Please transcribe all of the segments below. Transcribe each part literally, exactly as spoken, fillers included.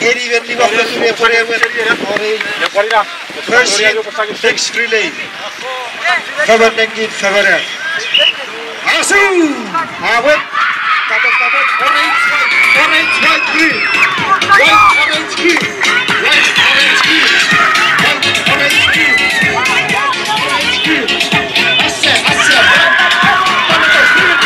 Eni men niwa petune pwene ewe tori first hit, next relay. Femen nengin, femen er. Asu! Awet! Katon, katon, orange, white, orange, white, green. White, orange, green. White, orange, green. White, orange, green. White, orange, green. Asa, asa. Orange, green.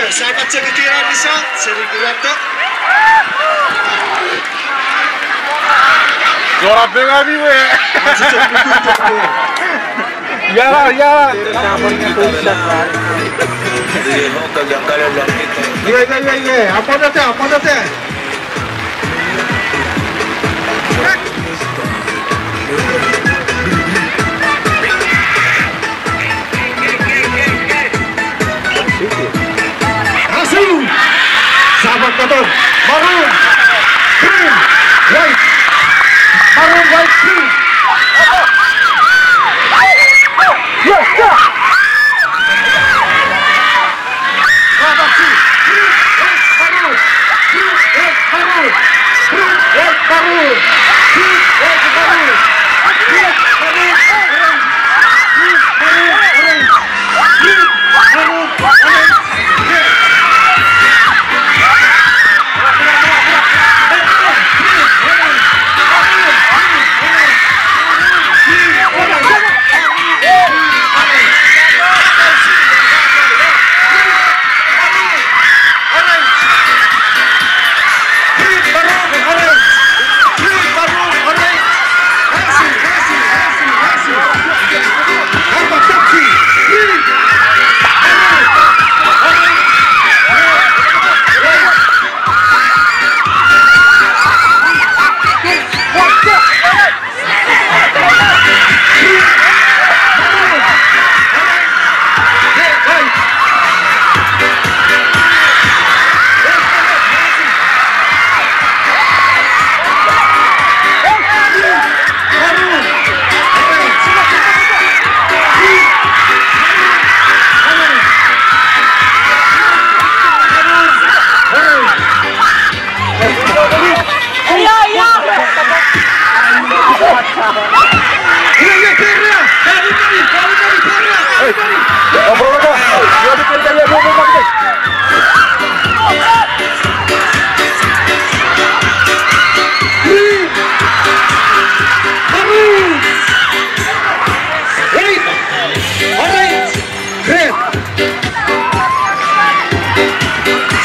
Sa pachakiti anisa, seni kulato. Jora bengani we. Yala, yala. Ye, ye, ye, ye. Aponate, aponate. Asu! Sa pwan katon. Maroon! Green! White! Maroon, white, green! Yes, sir!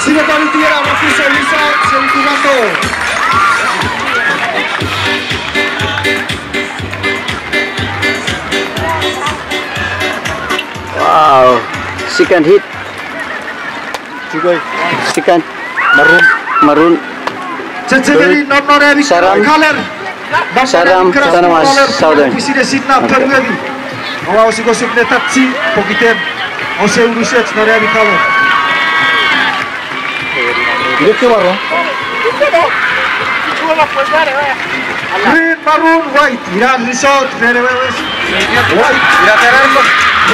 Sinei pwal itiera, mafisa, lisa, seni kumato. Wow. Second hit. Second. Maroon. Maroon. Chechemeni non non emi Saram. Kaler. Saram, Tanamas, Southern. Pwisin esinna ponuemi. Oua osukosuk ne tachi, pokiten ouse unusoch non emi kaler. Ire ke maroon. Green, maroon, white. Ina result, red, red, red. White.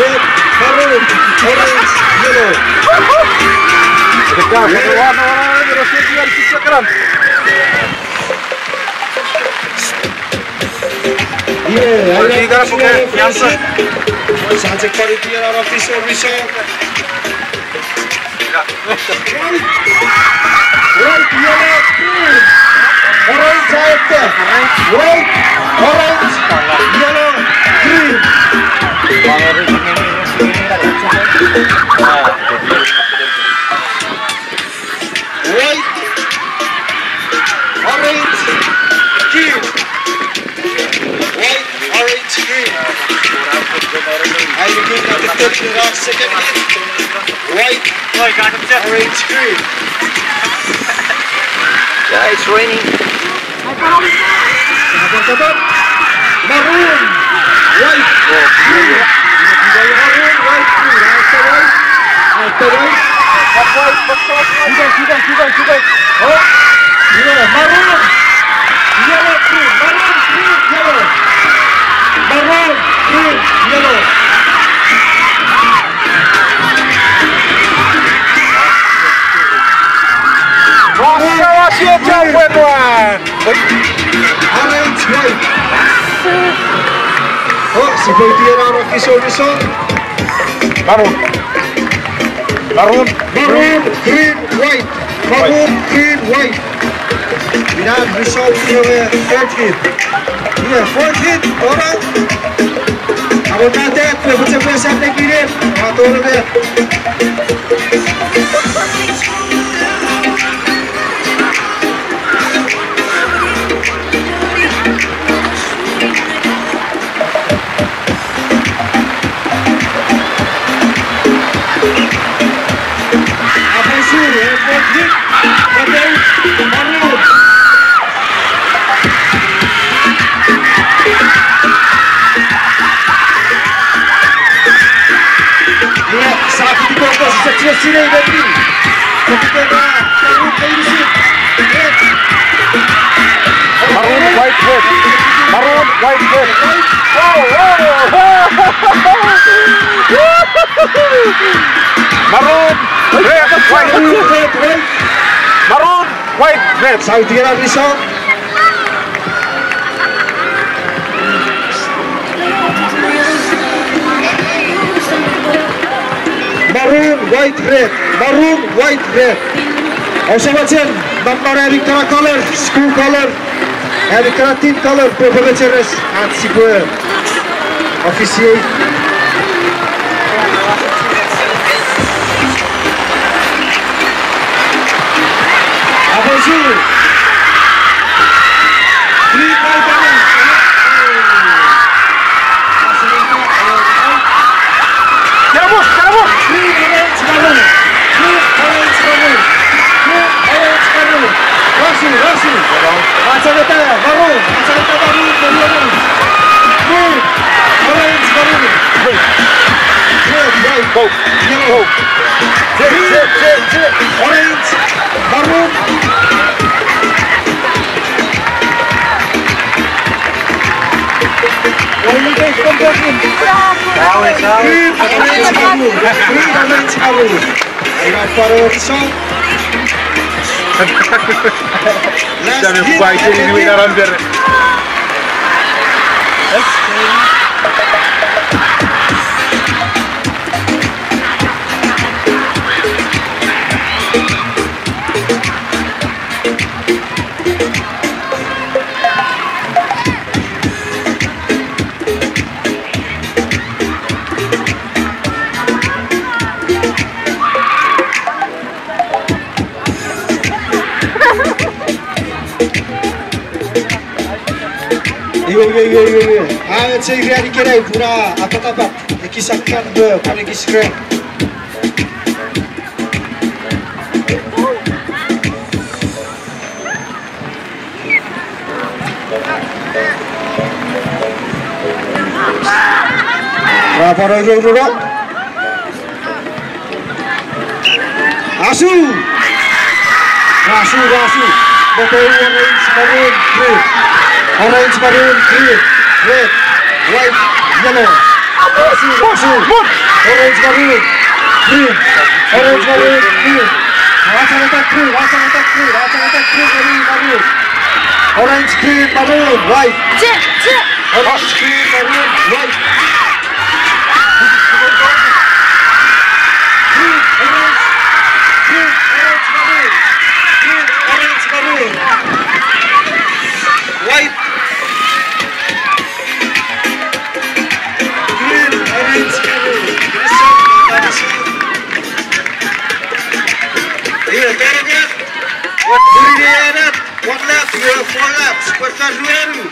Red, maroon, orange, yellow. Iwe, aia, sia chok pwan itier ena official result. White, white, yellow, green. Orange, aia. White, orange, yellow, green. White, orange, green. White, orange, green. Ai lukun na tetten ira second hit. White, orange, green. Yeah, it's raining. Maroon, white, green. Maroon, white, green. After white. After white. Sugar, sugar, sugar, sugar. Oh, yeah, maroon. Yellow, green. Maroon, green, yellow. Maroon, green, yellow. Orange, white. Oh, sipwe itier ena official result. Maroon. Maroon. Maroon, green, white. Maroon, green, white. Ina result, iwe third hit. Iwe fourth hit, ora. Amo tata, kwe pwe chok pwe sa ne kinen, a tora ne. Maroon, white, red. Maroon, white, red. Oh, oh. Maroon, red, white. Maroon, white, red. Sa itier ena result. Maroon, white, red. Maroon, white, red. Ouse mochen nom non ami kana color, school color, ami kana team color, pwe pwe mecheres ach sipwe officiate. Apo su. Green light on. Keramos, keramos. Green, orange, maroon. Green, orange, maroon. Green, orange, maroon. Rasi, rasi. Achaneta maroon. Achaneta maroon, maroon, maroon. Green, orange, maroon. Red, white. Go. Yellow. Go. Red, red, red, red. Orange. Maroon. Only guys from Brooklyn. Green, orange, maroon. Green, orange, maroon. Aina faro result. Last hit, fighting in the winner under. Iwe, iwe, iwe, iwe, iwe. A, echei ran ikenai pun a apatapat. Ekis akkan, pwe pwan ekis ran. Ra pwan ouroureno. Asu! Asu, asu. Metei orange, maroon, green. Orange, maroon, green. Red, white, yellow. Asu, asu. Orange, maroon, green. Orange, maroon, green. Achangeta green, achangeta green, achangeta green, maroon, maroon. Orange, green, maroon, white. Chip, chip. Orange, green, maroon, white. Green, orange, green, orange, maroon. Green, orange, maroon. White. Green, orange, maroon. Iwe, target. What, three laps, one lap, you have four laps. Pwe ka ruanu.